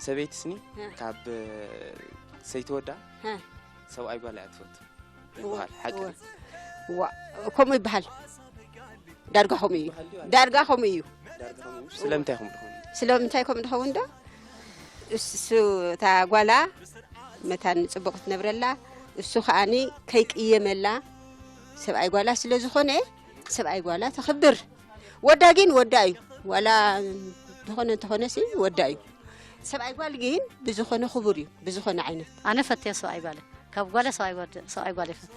ሰበይቲ ስኒ እ። ካብ ሰይቲ ወዳ እ። ሰብኣይ ጓል እያ ትፈቱ እወ፣ ይበሃል። ሓቂ እወ። ድዩ? ዋ፣ ከምኡ ይበሃል። ዳርጋ ከምኡ እዩ። ይበሃል ድዩ? ዳርጋ ከምኡ እዩ። ዳርጋ ከምኡ እዩ። ስለምንታይ ከምኡ ድኸውን? ስለምንታይ ከምኡ ድኸውን ዶ? እሱ እታ ጓላ መታን ጽቡቕ ክትነብረላ፣ እሱ ከኣኒ ከይቅየመላ፣ ሰብኣይ ጓላ ስለ ዝኾነ፣ ሰብኣይ ጓላ ተኽብር። ወዳ ግን ወዳ እዩ። ዋላ ዝኾነ እንተኾነ ሲ ወዳ እዩ። ሰብኣይ ጓል ግን ብዝኾነ ክቡር እዩ። ብዝኾነ ዓይነት። ኣነ ፈትየ ሰብኣይ ጓለ ካብ ጓለ ሰብኣይ ጓል ሰብኣይ ጓለ ይፈት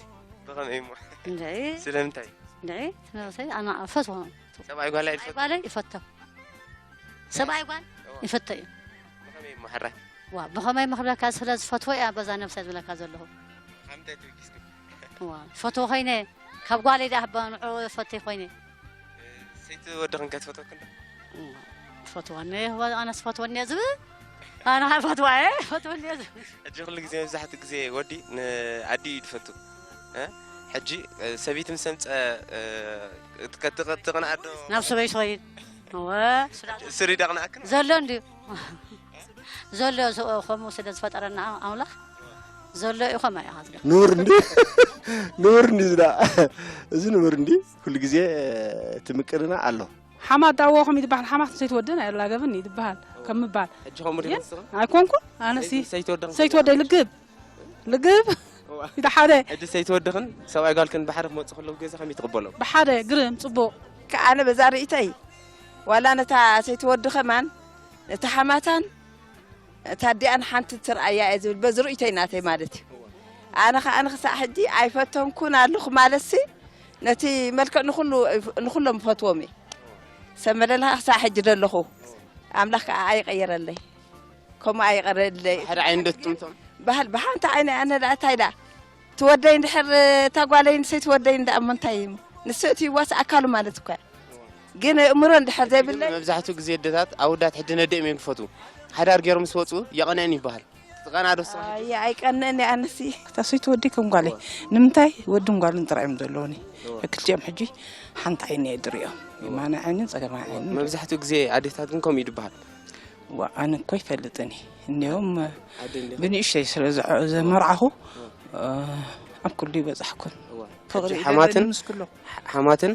ብኸመይ እሞ? እንደ ስለምንታይ? እንደ ትነሰይ ኣና ፈትዎ ሰብኣይ ጓል ኣይትፈቱ? ጓለ ይፈቶ ሰብኣይ ጓል ይፈቶ እዩ ብኸመይ እሞ ሕራይ? ዋ ብኸመይ ምኽብለካ ስለ ዝፈትዎ እያ በዛ ነብሰ ዝብለካ ዘለኹ ካብ ምንታይ ተበጊስኪ? ዋ ፈትዎ ኮይነ ካብ ጓለ ዳ ህባ ንዑ ፈትየ ኮይነ ሰይቲ ወድኽን ከትፈትወክን ዶ? ፈትወኒ ኣነስ ፈትወኒ ዝብል ኣነ ፈትዋ እየ ፈትወኒ ዝብል ሕጂ ኩሉ ግዜ መብዛሕትኡ ግዜ ወዲ ንኣዲ እዩ ዝፈቱ እ? ሕጂ እ፣ ሰበይቲ ምስ ኣምፀ እ፣ ትቅንዕ ኣዶ ናብ ሰበይ ትኸይድ እወ ስሪ ዳቕንኣክን ዘሎ እንድዩ ዘሎ ዝ- ከምኡ ስለ ዝፈጠረና ኣምላኽ ዘሎ እዩ ከምኣ እዩ ሃዝለ ንውር እንዲ ንውር እንዲ ዝዳ እዚ ንውር እንዲ ኩሉ ግዜ እቲ ምቅንና ኣሎ ሓማት ዳዎ ከም ይትበሃል ሓማት ሰይትወደን ኣየላገብን እዩ ትበሃል ከም ምባል ሕጂ ከምኡ ዲኹም ንስኹም ኣይኮንኩን ኣነሲ ሰይትወደኽን ሰይትወደይ ልግብ ልግብ ይተሓደ ሕጂ ሰይትወድኽን ሰብኣይ ጓልክን ብሓደ ክመፁ ከለዉ ገዛ ከመይ ትቕበሎም ብሓደ ግርም ፅቡቕ ከኣነ በዛ ርእይተይ ዋላ ነታ ሰይትወዲ ከማን ነታ ሓማታን እታ ኣዲኣን ሓንቲ ትርኣያ እየ ዝብል በዚ ርእይተይ ናተይ ማለት እዩ ኣነ ከኣ ንክሳዕ ሕጂ ኣይፈተንኩን ኣለኹ ማለትሲ ነቲ መልክዕ ንኩሉ ንኩሎም ፈትዎም እየ ሰብ መለልካ ክሳዕ ሕጂ ደለኹ ኣምላኽ ከኣ ኣይቀየረለይ ከምኡ ኣይቀረለይ ሓደ ዓይኒ ዶ ትጥምቶም ባህል ብሓንቲ ዓይነ ኣነ ደኣ እንታይ ደኣ ትወደይ እንድሕር እታ ጓለይ ንሰይ ትወደይ እንዳ እሞ እንታይ እዩ ንሱ እቲ ይዋስ ኣካሉ ማለት እኮ ግን እምሮ እንድሕር ዘይብለይ መብዛሕትኡ ግዜ ኣደታት ኣወዳት ሕጂ ነደኦም እዮም ዝፈትዉ ሓዳር ገይሮም ምስ ወፁ የቐንአን ይበሃል ትቐንኣ ዶ ንስኻ ሕጂ? ኣየ ኣይቀንእን እየ ኣነሲ እታ ሰይቲ ወደይ ከም ጓለይ ንምንታይ ወድን ጓልን ጥራይ እዮም ዘለውኒ ክልቲኦም ሕጂ ሓንቲ ዓይኒ እየ ድሪኦም የማናይ ዓይንን ጸገማይ ዓይንን መብዛሕትኡ ግዜ ኣዴታት ግን ከምኡ እዩ ዝበሃል ዋ ኣነ እኮ ይፈልጥን እየ እኒኦም ኣደ እንዲኻ ብንእሽተይ ስለ ዝመርዓኹ ኣብ ኩሉ ይበጻሕኩን እዋ። ፍቕሪ ሓማትን ይደልኒ ምስ ኩሎም ሓማትን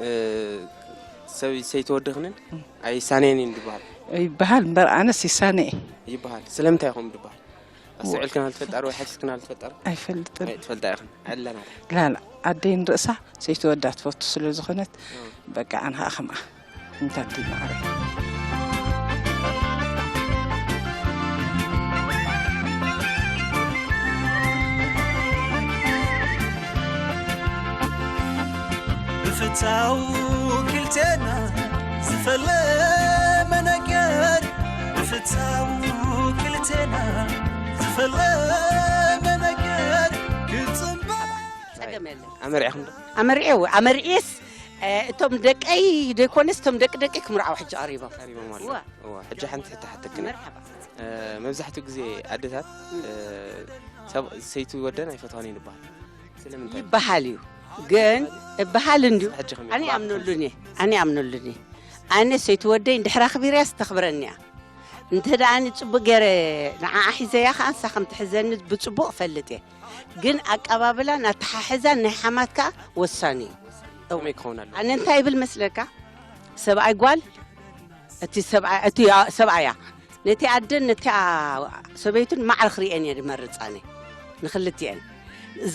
እ፣ ሰብ ሰይተወድኽንን ኣይሳነየን እየን ዝበሃል ይበሃል እምበር ኣነስ ይሳነ እየ ይበሃል ስለምንታይ ከምኡ ዝበሃል ኣስተውዕልክን ኣልትፈልጣር ወይ ሓቲትክን ኣልትፈልጣር ኣይፈልጥን ትፈልጣ ኢኽን ኣለና ላላ ኣደይን ርእሳ ሰይተወዳ ትፈቱ ስለ ዝኾነት በቃ ኣነ ከዓ ከምኣ እንታይ ትብል ማዕረ ብፍታው ክልቴና ዝፈለመ ነገር ብፍታው ክልቴና ዝፈለመ ነገር ክጽበ ጸገም የለን ኣመሪዕኹም ዶ ኣመርዒ ኣመርዒስ እ፣ እቶም ደቀይ ዘይኮነስ እቶም ደቂ ደቂ ክምርዓው ሕጂ ቀሪቦም ቀሪቦም ኣሎ እዋ። እዋ ሕጂ ሓንቲ ሕቶ ሓተክን መርሓባ መብዛሕትኡ ግዜ ኣደታት እ፣ ሰብ- ሰይቲ ወደን ኣይፈትዋን ይበሃል ስለምንታይ ይበሃል እዩ ግን እበሃል እንድዩ ሕጂ ከመይ ኣነ ትበሃል? ይኣምነሉን እየ ኣነ ይኣምነሉን እየ ኣነ ሰይቲ ወደይ እንድሕር ኣኽቢርያስ ተኽብረኒ እያ እንተ ደኣ ኣነ ጽቡቕ ገይረ ንዓኣ ሒዘያ ከኣ ንሳ ከም ትሕዘኒ ብጽቡቕ እፈልጥ እየ ግን ኣቀባብላን ኣተሓሕዛን ናይ ሓማት ከኣ ወሳኒ እዩ ከመይ ክኸውን ኣለዎ ኣነ እንታይ ይብል መስለካ ሰብኣይ ጓል እቲ ሰብኣይ እቲ ሰብኣያ ነቲ ኣደን ነቲ ሰበይቱን ማዕረ ክርእየን እየ ዝመርፅ ኣነ ንክልቲአን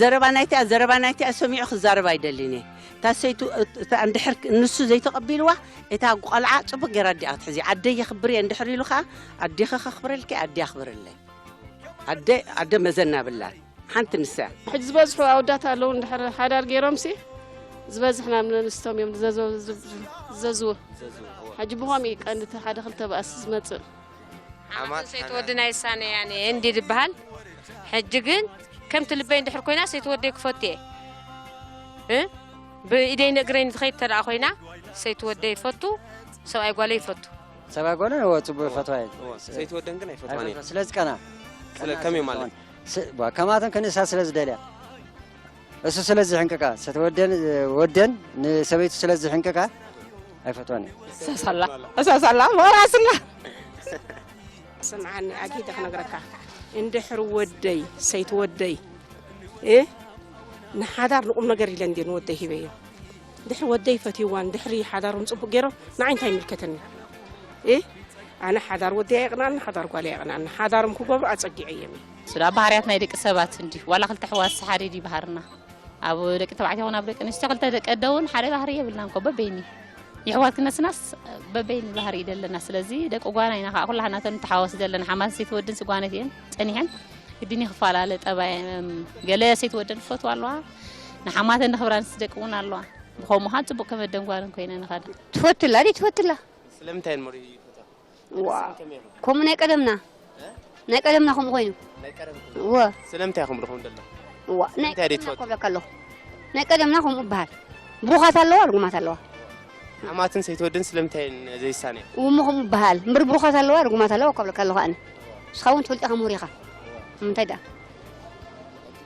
ዘረባ ናይቲኣ ዘረባ ናይቲኣ ሰሚዑ ክዛረብ ኣይደልን እየ እታ ሰይቱ እታ እንድሕር ንሱ ዘይተቐቢልዋ እታ ቆልዓ ፅቡቅ ገይራ ኣዲኣ ክትሕዚ ኣደይ የኽብር እየ እንድሕር ኢሉ ከዓ ኣዴኺ ከኽብረልኪ ኣደ ኣኽብረለይ ኣደ ኣደ መዘና ብላን ሓንቲ ንሳ እያ። ሕጂ ዝበዝሑ ኣወዳት ኣለዉ እንድሕር ሓዳር ገይሮምሲ ዝበዝሕ ናብ ነንስቶም እዮም ዝዘዝዎ ሕጂ ብኸምኡ እዩ ቀንዲ እቲ ሓደ ክልተ ባእሲ ዝመፅእ ሓማትን ሰይትወዲ ናይ ሳነያን እየ እንዲ ዝበሃል ሕጂ ግን ከምቲ ልበይ እንድሕር ኮይና ሰይትወደይ ክፈቱ እየ እ? ብኢደይ ንእግረይ ንትኸይድ ተደኣ ኮይና ሰይትወደይ ይፈቱ ሰብኣይ ጓለይ ይፈቱ ሰብኣይ ጓልን እወ ጽቡቅ ይፈትዋ እየ ሰይትወደን ግን ኣይፈትዋን እየ ስለ ዝቀና ስለ ከመይ ማለት ከማተን ክንእሳ ስለ ዝደልያ እሱ ስለ ዝሕንቅቃ ሰተወደን ወደን ንሰበይቱ ስለ ዝሕንቅቃ ኣይፈትዋን እየ እሳሳላ እሳሳላ ወራስላ ስምዓኒ ኣኪደ ክነግረካ፣ እንድሕር ወደይ ሰይቲ ወደይ እ ንሓዳር ንቁም ነገር ኢለ እንድየ ንወደይ ሂበዮ። ድሕሪ ወደይ ፈትይዋን ድሕሪ ሓዳሮም ጽቡቅ ገይሮም ንዓይ እንታይ ይምልከተኒ? እ ኣነ ሓዳር ወደይ ኣይቅናኒ፣ ሓዳር ጓል ኣይቅናኒ። ሓዳሮም ክገብሩ ኣጸጊዐ እየም። ስዳ ባህርያት ናይ ደቂ ሰባት እንዲ ዋላ ክልተ ሕዋስ ሓደ ዲ ባህርና ኣብ ደቂ ተባዕትዮ ኮነ ኣብ ደቂ ኣንስትዮ ክልተ ደቂ ኣደ እውን ሓደ ባህሪ የብልናን እኮ በበይኒ። የሕዋት ክነስናስ በበይኒ ባህሪ እዩ ዘለና። ስለዚ ደቂ ጓና ኢና ከዓ ኩላህና እተን ተሓዋሲ ዘለና ሓማት ሰይቲ ወድን ስጓነት እየን ጸኒሐን ግድን ይኽፈላለ ጠባየን። ገለ ሰይቲ ወደን ዝፈትዋ ኣለዋ፣ ንሓማተን ንኽብራን ደቂ እውን ኣለዋ። ብኸምኡ ከዓ ጽቡቅ ከም ኣደን ጓልን ኮይነ ንኸዳ። ትፈትላ ድዩ ትፈትላ? ስለምንታይ እየን መሪኡ ይፈትዋ? ዋ ከምኡ ናይ ቀደምና ናይ ቀደምና ከምኡ ኮይኑ ናይ ቀደም እወ ስለምንታይ ኢኹም ርኹም ደሎ እዋ ናይ ስለምንታይ ደይ ቀደምና ትፈቱ? ኮብለካ ኣለኹ። ናይ ቀደምና ከምኡ ይበሃል። ብሩኻት ኣለዋ ርጉማት ኣለዋ። ሓማትን ሰይትወድን ስለምንታይ እየን ዘይሳነያ? እሞ ከምኡ ይበሃል እምበር ብሩኻት ኣለዋ ርጉማት ኣለዋ ኮብለካ ኣለኹ። ኣነ ንስኻ እውን ትፈልጥ ኢኻ ምሁር ኢኻ። ንምንታይ ደኣ?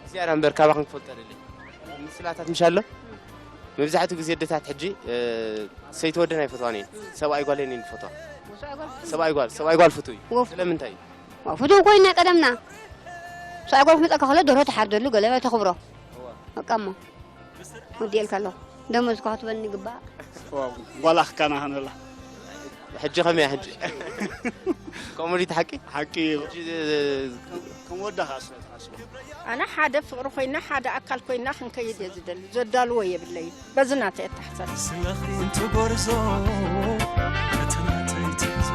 እግዚኣብሔር እምበር ካባኽን ክፈልጦ ደሊ ምስላታት ምሽ ኣሎ። መብዛሕትኡ ግዜ ኣደታት ሕጂ ሰይቲ ወደን ኣይፈትዋን እየን። ሰብኣይ ጓል እየን ዝፈትዋ። ሰብኣይ ጓል ሰብኣይ ጓል ፍቱ እዩ። ወፍ- ስለምንታይ እዩ? ፍቱ ኮይኑ ናይ ቀደምና ሰብኣይ ጓል ክመፀካ ከሎ ደሮ ተሓርደሉ ገለ ተኽብሮ። በቃ እሞ ወዲኤልካ ኣለኹ። ደሞዝካ ክትበኒ ይግባእ። ጓላ ክካናኸነላ። ሕጂ ከመይ እያ ሕጂ? ከምኡ ድዩ እቲ ሓቂ? ሓቂ እዩ። ሕጂ ከም ወዳኻ ስለ ትሓስቦ። ኣነ ሓደ ፍቕሪ ኮይና ሓደ ኣካል ኮይና ክንከይድ እየ ዝደሊ። ዘዳልዎ የብለይን። በዚ ናተይ ኣተሓሳስባ። ስለኺ እንትጎርዞ እቲ ናተይ ትሕዝቶ።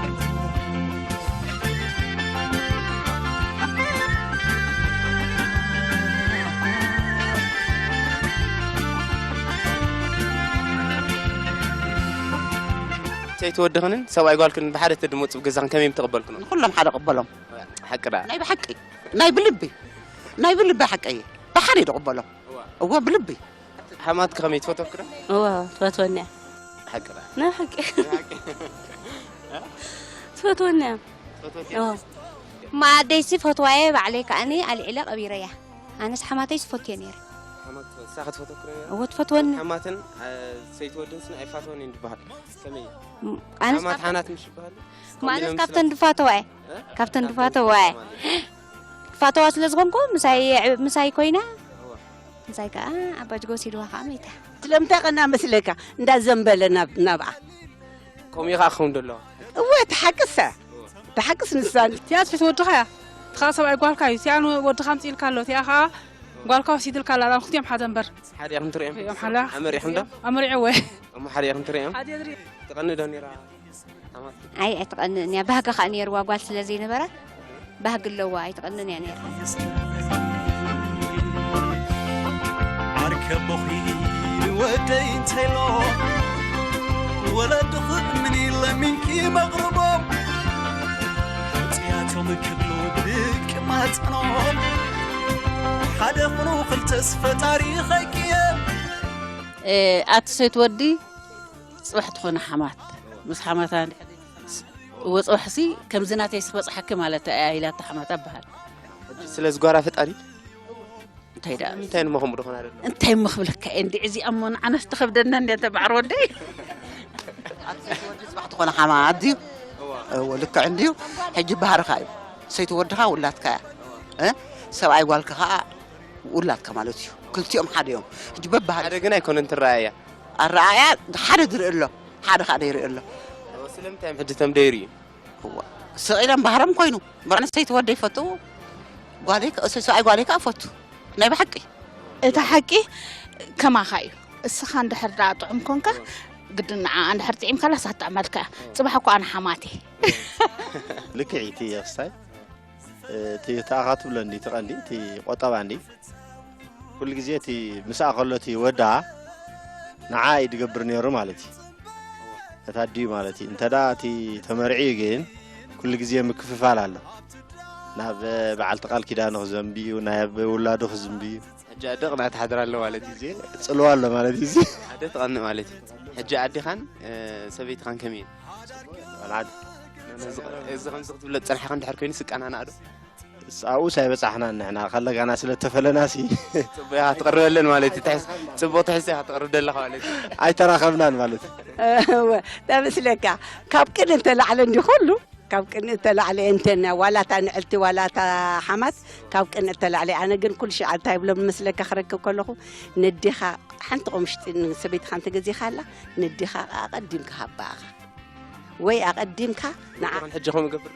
ሰይቲ ወድኽንን ሰብኣይ ጓልክን ብሓደ ተድመፁ ገዛኽን ከመይ ምተቐበልክኖ? ንኹሎም ሓደ ቅበሎም። ሓቂ ደኣ? ናይ ብሓቂ ናይ ብልቢ ናይ ብልቢ ሓቂ እየ። ብሓደ ይድቕበሎም። እወ ብልቢ። ሓማትኪ ከመይ ትፈትወኪ ዶ? እወ ትፈትወኒ እያ። ሓቂ ደኣ? ናይ ሓቂ ትፈትወኒ እያ። ትፈትወኪ? እወ። እሞ ኣደይሲ ፈትዋየ ባዕለይ ከኣኒ ኣልዒለ ቀቢረያ። ኣነስ ሓማተይ ዝፈትዮ ነይረ። ሓማት ንሳ ክትፈትወኪ ዶ ነይራ? እወ ትፈትወኒ። ሓማትን አ፣ ሰይቲ ወድንስ ኣይፋተወን እየን ዝበሃል። ከመይ? ም-፣ ኣነስ ሓማት ካብ ሓናት ምሽ ይበሃል? ከምኡ ማለት ኢሎም ካብተን ዝፈትዋ? ዝፋተዋ እየ። እ? ካብተን ካብተን ዝፋተዋ እየ። ዝፋተዋ ማለት? ዝፋተዋ ስለ ዝኾንኩ ምሳይ የዕ-፣ ምሳይ ኮይና እወ። ምሳይ ከኣ ኣባ ጅጎ ወሲድዋ ከኣ መይታ። ስለምንታይ ቀና መስለካ? እንዳዘንበለ ናብ-፣ ናብኣ። ከምኡ ኢኻ ክኸውን ደለዋ። እወ፣ እቲ ሓቅሰ። እቲ ሓቅስ ንሳ። እቲኣ ትሕቲ ወድኻ እያ። እቲ ኸኣ ሰብኣይ ጓልካ እዩ። እቲኣ ንወድኻ ኣምጺእልካ ኣሎ። እቲኣ ኸኣ ጓልካ ወሲድልካ ኣላ። እዛ ክልቲኦም ሓደ እምበር። ሓደ ኢኹም ትርእዮም? ሪኦም ሓላ። ኣመሪኹም ዶ? ኣመሪዕዎ እየ። እሞ ሓደ ኢኹም ትርእዮም? ሓደ እየ ዝርኢ። ትቐንእ ዶ ነይራ? ኣማት? ኣይ፣ ኣይትቐንእን እያ። ባህጊ ኸኣ ነይርዋ ጓል ስለ ዘይነበራ። ባህጊ ኣለዋ፣ ኣይትቐንን እያ ነይራ። ዓርከ ቦኺ ንወደይ እንተሎ፣ ወለድኺ ምን ለሚንኪ መቕርቦም፣ ሕጽያቶም ክብሉ ብድቂ ማጸኖም፣ ሓደ ኹኑ ክልተስ ፈጣሪ ኸይቅየም። እ፣ ኣቲ ሰይት ወዲ ጽባሕ ትኾነ ሓማት፣ ምስ ሓማታ እንድሕር እወ፣ ጽባሕሲ ከምዚ ናተይስ ክበጽሓኪ ማለት እያ ኢላታ ሓማታ እበሃል። ስለ ዝጓራ ፈጣሪ እንታይ ደኣ? እንታይ ንመኸም ዶ ኾና ደሎ? እንታይ እሞ ክብለካ እየ እንዲ፣ እዚኣ እሞ ንዓናስ ትኸብደና እንድያ፣ እንተ ማዕረ ወደይ። ኣቲ ሰይቲ ወዲ ጽባሕ ትኾነ ሓማት ድዩ? እወ። እወ፣ ልክዕ እንድዩ። ሕጂ ባህርኻ እዩ። ሰይቲ ወድኻ ውላድካ እያ። እ? ሰብኣይ ጓልካ ኸኣ ውላድካ ማለት እዩ። ክልቲኦም ሓደ እዮም። ሕጂ በባህሪ ሓደ ግን ኣይኮነን ትረኣያ። ኣረኣእያ ሓደ ዝርኢ ኣሎ፣ ሓደ ኸኣ ዘይርኢ ኣሎ። እወ፣ ስለምንታይ እዮም ሕጂ እቶም ዘይርእዩ? እዋ፣ ስቕ ኢሎም ባህሮም ኮይኑ፣ እምበር ኣነ ሰይቲ ወደይ ይፈቱ፣ ጓለይ ከ-፣ ሰብኣይ ጓለይ ከኣ እፈቱ። ናይ ብሓቂ። እቲ ሓቂ ከማኻ እዩ። እስኻ እንድሕር ደኣ ጥዑም ኮንካ፣ ግድን ንዓኣ እንድሕር ጥዒምካላ፣ እሳ ትጥዕመልካ እያ። ጽባሕ እኮ ኣነ ሓማት እየ። ልክዕ እዩ እቲ ክስታይ። እቲ ተኣኻትብሎ እንዲ፣ እቲ ቀንዲ፣ እቲ ቆጠባ እንዲ። ኩሉ ግዜ እቲ ምስኣ ከሎ እቲ ወዳ ንዓ እዩ ዝገብር ነይሩ ማለት እዩ። ነታ ኣዲኡ ማለት እዩ። እንተ ደኣ እቲ ተመርዒ ግን ኩሉ ግዜ ምክፍፋል ኣሎ። ናብ በዓልቲ ቃል ኪዳኑ ክዘንብዩ፣ ናብ ውላዱ ክዝንብዩ። ሕጂ ኣደ ቅንዕቲ ሓድራ ኣሎ ማለት እዩ። ግዜ ጽልዋ ኣሎ ማለት እዩ። ሓደ ትቐንእ ማለት እዩ። ሕጂ ኣዴኻን፣ እ፣ ሰበይትኻን ከመይ እየን? ቆልዓ። እዚ፣ እዚ ከምዚ ክትብሎ ዝጸናሕካ እንድሕር ኮይኑ ስቃናና ዶ? ኣብኡስ ኣይበጻሕናን ንሕና፣ ከለጋና ስለ እተፈለናሲ። ጽቡቕ ኢኻ ትቕርበለን ማለት እዩ። ትሕዝ-፣ ጽቡቕ ትሕዝቶ ኢኻ ትቕርብ ዘለኻ ማለት እዩ። ኣይተራኸብናን ማለት እዩ። እወ፣ ተመስለካ። ካብ ቅን እንተላዕለ እንዲ ኩሉ፣ ካብ ቅንእ ተላዕለ እንተና ዋላታ ንዕልቲ ዋላታ ሓማት ካብ ቅንእ ተላዕለ። ኣነ ግን ኩሉ ሽዓ እንታይ ይብሎም መስለካ ክረክብ ከለኹ፣ ነዴኻ ሓንቲ ቆምሽጢ ንሰበይትኻ እንተገዚኻላ፣ ነዴኻ ኣቐዲምካ ሃባ ኣኻ ወይ ኣቐዲምካ ንዓ። ሕጂ ከምኡ ገብር?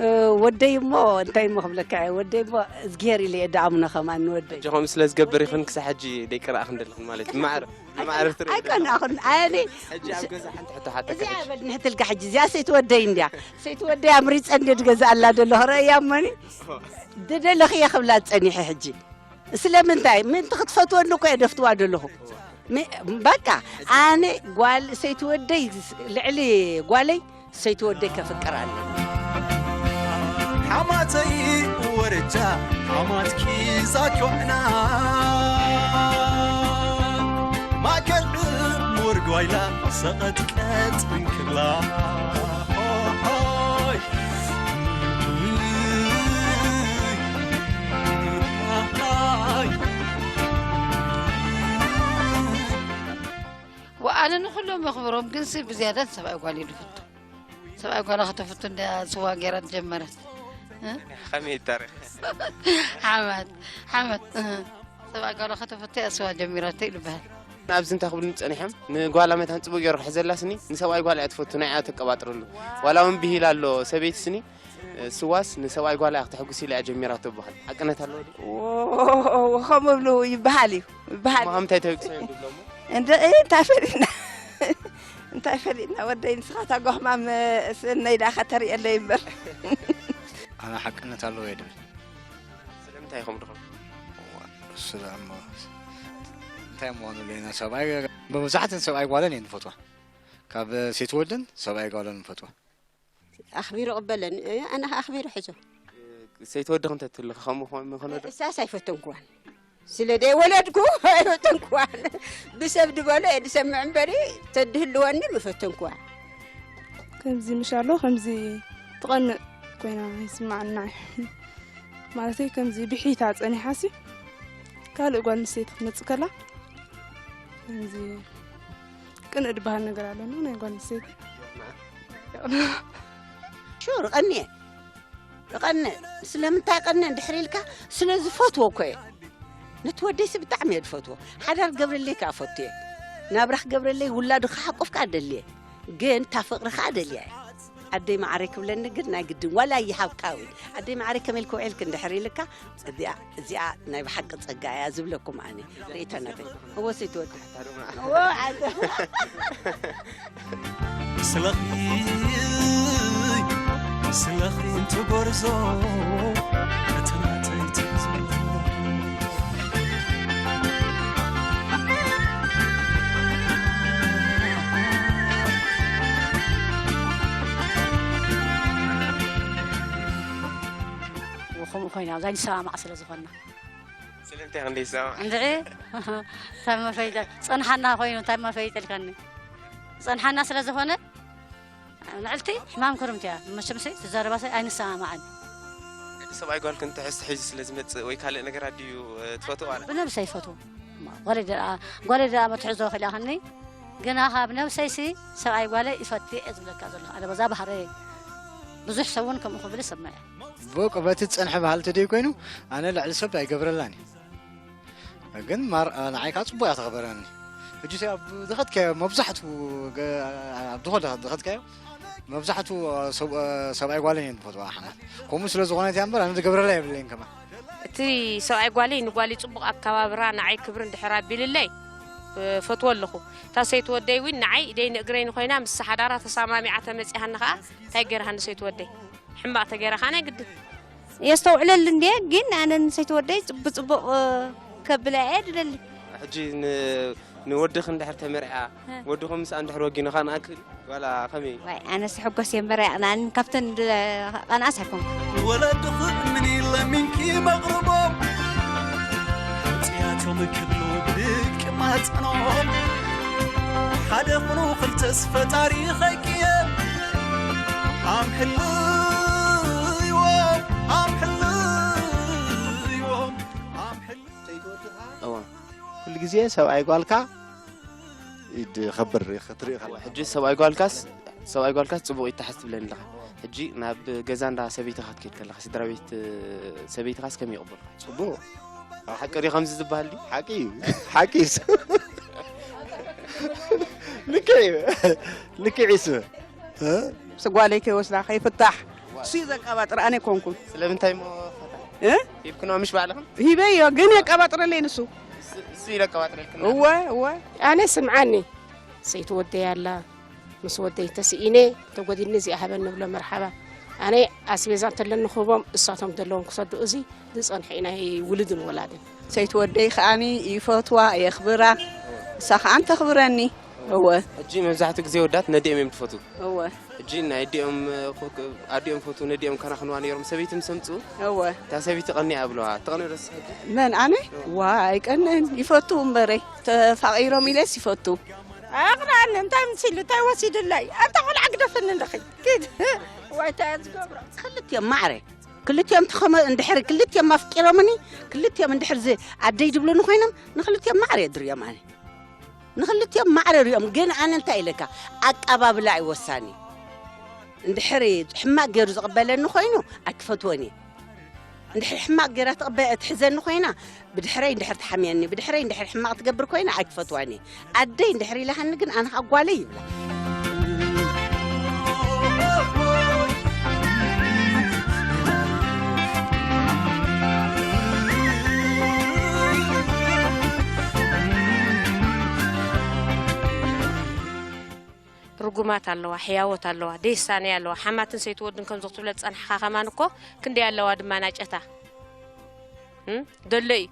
እ፣ ወደይ እሞ እንታይ እሞ ክብለካ እየ፣ ወደይ እሞ እዝግሄር ኢለ እየ ደኣምኖ ከማን ንወደይ። ሕጂ ከምኡ ስለ ዝገብር ኢኽን ክሳብ ሕጂ ደይቅራእኽን ዘለኽን ማለት እዩ። ማዕረ ብማዕረ ትርኢ ኣይኮን ኣለኻ። ኣኹን ኣነ ሕጂ ኣብ ገዛ ሓንቲ ሕቶ ሓተካ እዚኣ ሕጂ። በል ንሕትልካ ሕጂ እዚኣ ሰይቲ ወደይ እንድያ። ሰይቲ ወደይ ኣምሪፀ እንደ ድገዝኣላ ደለኹ ረእያ እሞኒ ድደለኽየ ክብላ ፀኒሐ። ሕጂ ስለምንታይ ምእንቲ ክትፈትወኒ እኮ እየ ደፍትዋ ደለኹ። ሚ- በቃ ኣነ ጓል ሰይቲ ወደይ ልዕሊ ጓለይ ሰይቲ ወደይ ከፍቅር ኣለኒ። ሓማተይ ወረጃ ሓማትኪ ዛኪ ውዕና ማእከል ዕሙር ጓይላ ሰቐጥቀጥ እንክብላ ሆይ። ወኣነ ንኹሎም የኽብሮም፣ ግንሲ ብዝያዳ ንሰብኣይ ጓል እዩ ዝፍቱ። ሰብኣይ ጓላ ከተፍቱ እንዳ ስዋ ገይራ ጀመረት። እ? ከመይ ይታረቅ? ሓማት፣ ሓማት፣ እ። ሰብኣይ ጓላ ከተፍቱ እያ ስዋ ጀሚራቶ ይልበሃል። ኣብዚ እንታይ ክብሉ ጸኒሖም? ንጓላ መታን ጽቡቅ ገይሩ ክሕዘላ ስኒ፣ ንሰብኣይ ጓል እያ ትፈቱ፣ ናይ እያ ተቀባጥረሉ። ዋላ እውን ብሂል ኣሎ፣ ሰበይቲ ስኒ፣ ስዋስ ንሰብኣይ ጓላ እያ ክተሐጉስ ኢላ እያ ጀሚራቶ ይበሃል። ሓቅነት ኣለዎ ድዩ? ዎ-፣ ከምኡ ብሉ ይበሃል እዩ፣ ይበሃል። እሞ እንታይ ተወቅሶ እዮም ድብሎ እሞ? እንደ፣ እ፣ እንታይ ፈሊጥና? እንታይ ፈሊጥና? ወደይ ንስኻ እታ ጓህማም፣ እ፣ ስነይ ደኣ ከተርእየለይ እምበር። ኣነ ሓቅነት ኣለዎ እየ ድብል። ስለምንታይ ኢኹም ድኹም? እሱ ደኣ እሞ እንታይ ምዃኑ ለና ሰብኣይ፣ መብዛሕትእን ሰብኣይ ጓለን እየን ዝፈትዋ። ካብ ሰይቲ ወደን ሰብኣይ ጓለን ንፈትዋ። ኣኽቢሩ ቅበለን፣ እ፣ ኣነ ኸኣ ኣኽቢሩ ሕዞ። ሰይቲ ወድኺ እንተ ትህሉ ከምኡ ኾን ምኾነ ዶ? እሳስ ኣይፈተንኩዋን። ስለ ደይ ወለድኩ ኣይፈተንኩዋን። ብሰብ ድበሎ እየ ድሰምዕ እምበሪ፣ ተድህልወኒ ምፈተንኩዋ። ከምዚ ምሽ ኣሎ፣ ከምዚ ትቐንእ ኮይና ይስማዓና። ማለተይ ከምዚ ብሒታ ጸኒሓሲ፣ ካልእ ጓል ኣንስተይቲ ክትመጽእ ከላ፣ ከምዚ ቅንእ ድበሃል ነገር ኣሎ፣ ናይ ጓል ኣንስተይቲ። ሹር፣ እቐንየ። እቐንእ። ስለምንታይ እቐንእ እንድሕር ኢልካ፣ ስለ ዝፈትዎ እኮ እየ። ነቲ ወደይሲ ብጣዕሚ እየ ዝፈትዎ። ሓዳር ክገብረለይ ከኣ እፈቱ እየ። ናብራ ክገብረለይ፣ ውላዱ ክሓቁፍ ከኣ ደሊ እየ። ግን እታ ፍቕሪ ከኣ ደልያ እየ። ኣደይ መዓረይ ክብለኒ ግን ናይ ግድን፣ ዋላ ይሃብካ እውን። ኣደይ መዓረይ ከመይ ኢልኪ ውዒልኪ እንድሕር ኢልካ፣ እዚኣ፣ እዚኣ ናይ ብሓቂ ጸጋ እያ ዝብለኩም ኣነ። ርእይቶ ናተይ። እወ፣ ሰይቲ ወዲ። እወ፣ ዓንተ። ስለኺ፣ ስለኺ እንትጎርዞ፣ እቲ ናተይ ትእዛዝ። ከምኡ ኮይና፣ ኣብዛ ንሰማማዕ ስለ ዝኾንና። ስለምንታይ ክንደይ ይሰማማዕ? እንድዒ፣ እንታይ መፈይደ-፣ ጸንሓና ኮይኑ፣ እንታይ መፈይጠልካኒ? ጸንሓና ስለ ዝኾነ፣ ንዕልቲ ሕማም ክርምቲ እያ። መቸምሲ ትዛረባሲ ኣይንሰማማዕን። እቲ ሰብኣይ ጓል ክንትሕዝ ሒዙ ስለ ዝመጽእ ወይ ካልእ ነገር ኣድዩ፣ እ፣ ትፈትዎ ኣላ? ብነብሰይ ይፈትዎ። ጓለይ ደኣ፣ ጓለይ ደኣ መትሕዞ ክልኣኸኒ፣ ግና ካብ ነብሰይሲ ሰብኣይ ጓለይ ይፈቲ እየ ዝብለካ ዘለኹ። ኣነ በዛ ባህረይ ብዙሕ ሰብ እውን ከምኡ ክብል ይሰምዕ እየ። ብቁ በቲ ዝጸንሐ ባህሊ ተደይ ኮይኑ፣ ኣነ ልዕሊ ሰብ ኣይገብረላን እዩ። ግን ማር-፣ ንዓይ ከዓ ጽቡቕ እያ ተኽበረኒ። ሕጂ ኣብ ዝኸድካዮ መብዛሕትኡ ገ-፣ ኣብ ዝኾነ ዝኸድካዮ መብዛሕትኡ ሰብ-፣ ሰብኣይ ጓልን እየን ዝፈትዋ ሓማት። ከምኡ ስለ ዝኾነት እያ እምበር ኣነ ዝገብረላ የብለይን ከማን። እቲ ሰብኣይ ጓለይ ንጓለይ ጽቡቕ ኣከባብራ ንዓይ ክብሪ እንድሕር ኣቢልለይ፣ እ፣ ፈትዎ ኣለኹ። እታ ሰይቲ ወደይ እውን ንዓይ ኢደይ ንእግረይን ኮይና ምስ ሓዳራ ተሰማሚዓ ተመጺኣኒ ከኣ እንታይ ገይርሃኒ ሰይቲ ወደይ? ሕማቕ ተገይራ ከኣ ናይ ግድን። የስተውዕለሉ እንድየ፣ ግን ኣነ ንሰይቲ ወደይ ጽቡ-፣ ጽቡቕ፣ እ፣ ከብላ እየ ድደሊ። ሕጂ ን-፣ ንወድኺ እንድሕር ተመርዕያ፣ እ። ወድኹም ምስኣ እንድሕር ወጊኑ ከኣ ንኣክል ዋላ ከመይ? ዋይ፣ ኣነስ ሕጎስ እየ እምበር ኣየቕንኣንን፣ ካብተን ድ-፣ ቀንኣስ ኣይኮንኩ። ወለድኺ ምን ለሚንኪ መቕርቦም፣ ሕጽያቶም ክብሉ ብድቂ ማጸኖም፣ ሓደ ኩኑ ክልተስ ፈጣሪ ኸይቅየም፣ ኣምሕልይዎም፣ ኣምሕልይዎም፣ ኣምሕልይዎም። እዋ፣ ኩሉ ግዜ ሰብኣይ ጓልካ ይድ-፣ ኸብር ክትርኢ ከላ። ሕጂ ሰብኣይ ጓልካስ፣ ሰብኣይ ጓልካስ ጽቡቕ ይተሓዝ ትብለኒ ኣለኻ። ሕጂ ናብ ገዛ እንዳ ሰበይትኻ ክትከይድ ከለኻ፣ ስድራ ቤት ሰበይትኻስ ከመይ ይቕበሉኻ? ጽቡቕ። ሓቂ ዶ ከምዚ ዝበሃል ድዩ? ሓቂ እዩ። ሓቂ እዩ። ልክዕ እዩ። ልክዕ እዩ። ስመ ምስ ጓለይ ከይወስዳ ከይፍታሕ እሱ እዩ ዘቀባጥር፣ ኣነ ኣይኮንኩን። ስለምንታይ እሞ እ? ሂብክንኦ ምሽ ባዕልኽን? ሂበዮ፣ ግን የቀባጥረለይ ንሱ። እሱ እዩ ዘቀባጥረልክን። እወ እወ። ኣነ ስምዓኒ፣ ሰይቲ ወደይ ኣላ፣ ምስ ወደይ ተስኢነ፣ ተጎዲልኒ እዚኣ ሃበኒ ንብሎ መርሓባ። ኣነ ኣስቤዛ እንተለኒ ክህቦም፣ እሳቶም ዘለዎም ክሰዱ። እዚ ዝጸንሐ እዩ ናይ ውሉድን ወላድን። ሰይቲ ወደይ ከኣኒ ይፈትዋ የኽብራ፣ እሳ ከኣን ተኽብረኒ። እወ ሕጂ መብዛሕትኡ ግዜ ወዳት ነዲኦም እዮም ዝፈትዉ። እወ ሕጂ ናይ ኣዲኦም ኣዲኦም ፈትዉ ነዲኦም ከናኽንዋ ነይሮም ሰበይቲ ምስ ኣምፅኡ እወ እታ ሰበይቲ ቀኒኣ ኣብለዋ ትቐንዮ ዶ ንስኺ ሕጂ? መን ኣነ? ዋይ ኣይቀንእን ይፈቱ እምበረይ ተፋቒሮም ኢለስ ይፈቱ። ኣቕንኣኒ እንታይ ምሲሉ እንታይ ወሲዱለይ ኣንታ ቆልዓ ግደፍኒ እንድኺ ኪድ ዋይ እንታይ እየ ዝገብሮ። ክልቲኦም ማዕረ ክልቲኦም ተኸመ እንድሕር ክልቲኦም ኣፍቂሮምኒ ክልቲኦም እንድሕር ዝ ኣደይ ድብሉኒ ኮይኖም ንክልቲኦም ማዕረ እየ ድርዮም ኣነ ንክልቲኦም ማዕረ ሪኦም ግን ኣነ እንታይ ኢለካ ኣቀባብላ እዩ ወሳኒ እንድሕር ሕማቅ ገይሩ ዝቕበለኒ ኮይኑ ኣይክፈትወን እየ እንድሕር ሕማቅ ገይራ ትሕዘኒ ኮይና ብድሕረይ እንድሕር ትሓምየኒ ብድሕረይ እንድሕር ሕማቕ ትገብር ኮይና ኣይክፈትዋን እየ ኣደይ እንድሕር ኢላሃኒ ግን ኣነ ከዓ ጓለይ ይብላ ርጉማት ኣለዋ ሕያዎት ኣለዋ ደይሳነይ ኣለዋ ሓማትን ሰይትወድን ከምዚ ክትብለ ዝፀንሕኻ ከማን እኮ ክንደይ ኣለዋ ድማ ናጨታ እም? ደሎ እዩ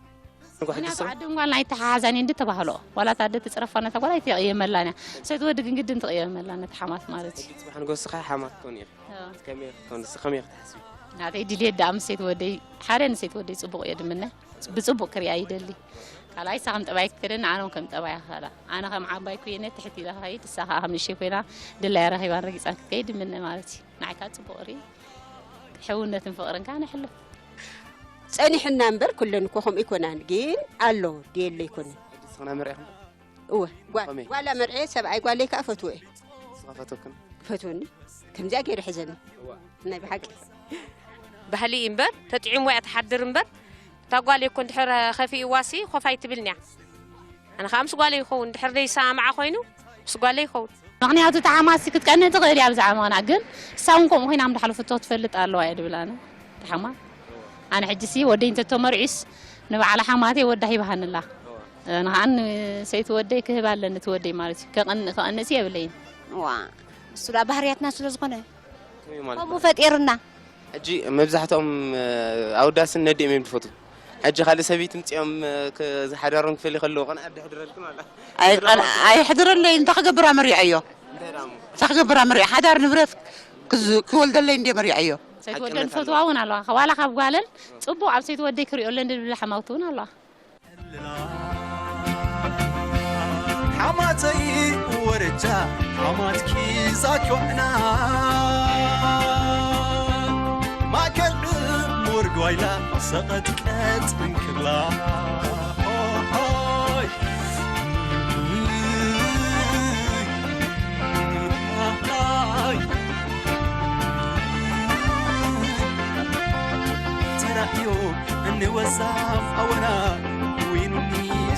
ንጉሕ ምክንያቱ ድስም ዓድን ጓል ኣይተሓሓዛን እየን ድተባህልኦ ዋላ እታ ኣደ ትፅረፋ ነታ ጓል ኣይትቕየመላን እያ ሰይቲ ወዲ ግን ግድን ትቕየመላ ነቲ ሓማት ማለት እዩ ፅባሕ ንጎስኻ ሓማት ኮን እየ ከመይ ክትኮን ንስ ከመይ ክትሓስቢ ናተይ ድልየት ደኣ ምስ ሰይቲ ወደይ ሓደ ንሰይቲ ወደይ ፅቡቕ እየ ድምነ ብፅቡቕ ክሪኣ ይደሊ ካልኣይ እሳ ከም ጠባይ ክትከደኒ ኣነ እውን ከም ጠባይ ክኸላ ኣነ ከም ዓባይ ኩየነ ትሕት ኢለ ክኸይድ እሳ ከዓ ከም ንእሽተይ ኮይና ድላያ ረኺባን ረጊፃን ክትከይድ ድምነ ማለት እዩ ንዓይ ከዓ ፅቡቕ ርኢ ሕውነትን ፍቕርን ከዓ ነሕልፍ ጸኒሕና እምበር ኩለን እኮ ከምኡ ኣይኮናን ግን ኣሎ ድየለ ኣይኮነን ሕጂ ንስኽና መርዒኽን እወ ጓል ከመይ? ጓል ኣመርዕየ ሰብኣይ ጓለይ ከኣ ፈትዎ እየ ንስኻ ፈተክን ክፈትወኒ ከምዚኣ ገይሩ ሕዘኒ ናይ ብሓቂ ባህሊ እዩ እምበር ተጥዒምዋ እያ ትሓድር እምበር እታ ጓል እኮ እንድሕር ከፊእዋሲ ኮፍ ኣይትብልንያ ኣነ ከዓ ምስ ጓለይ ይኸውን ድሕር ዘይሰማምዓ ኮይኑ ምስ ጓለይ ይኸውን ምኽንያቱ እታ ሓማሲ ክትቀንእ ትኽእል እያ ብዛዕባ ምኽና ግን እሳ እውን ከምኡ ኮይና ምድሓለፈቶ ትፈልጥ ኣለዋ እየ ድብል ኣነ እታ ሓማ ኣነ ሕጂሲ ወደይ እንተተመርዒስ ንባዕላ ሓማተይ ወዳ ሂባሃንላ ንኸዓ ንሰይቲ ወደይ ክህብ ኣለኒ እቲ ወደይ ማለት እዩ ከቐንእሲ የብለይን ዋ እሱ ዳ ባህርያትና ስለ ዝኾነ ከምኡ ፈጢርና ሕጂ መብዛሕትኦም ኣውዳስን ነዲኦም እዮም ዝፈትዉ ሕጂ ካልእ ሰበይቲ ምፅኦም ሓዳሮም ክፈሊ ከለዉ ቀንዓ ዶ የሕድረልክን ዋላ ኣይሕድረለይ እንታይ ክገብር ኣመሪዐዮ እንታይ ክገብር ኣመሪዐ ሓዳር ንብረት ክወልደለይ እንደ መሪዐዮ ሰይቲ ወደን ዝፈትዋ እውን ኣለዋ ዋላ ካብ ጓለን ፅቡቅ ኣብ ሰይቲ ወደይ ክሪኦ ኣለንዲ ዝብላ ሓማውቲ እውን ኣለዋ ሓማተይ ወረጃ ሓማትኪ ዛኪ ውዕና ማእከል ዕሙር ጓይላ ሰቐጥቀጥ እንክብላ ተራእዮ እንወዛፍ ኣወና ወይኑኒ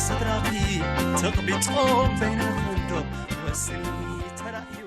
ስድራኺ ተቕቢጾም በይንኽንዶ ወስኒ ተራእዮ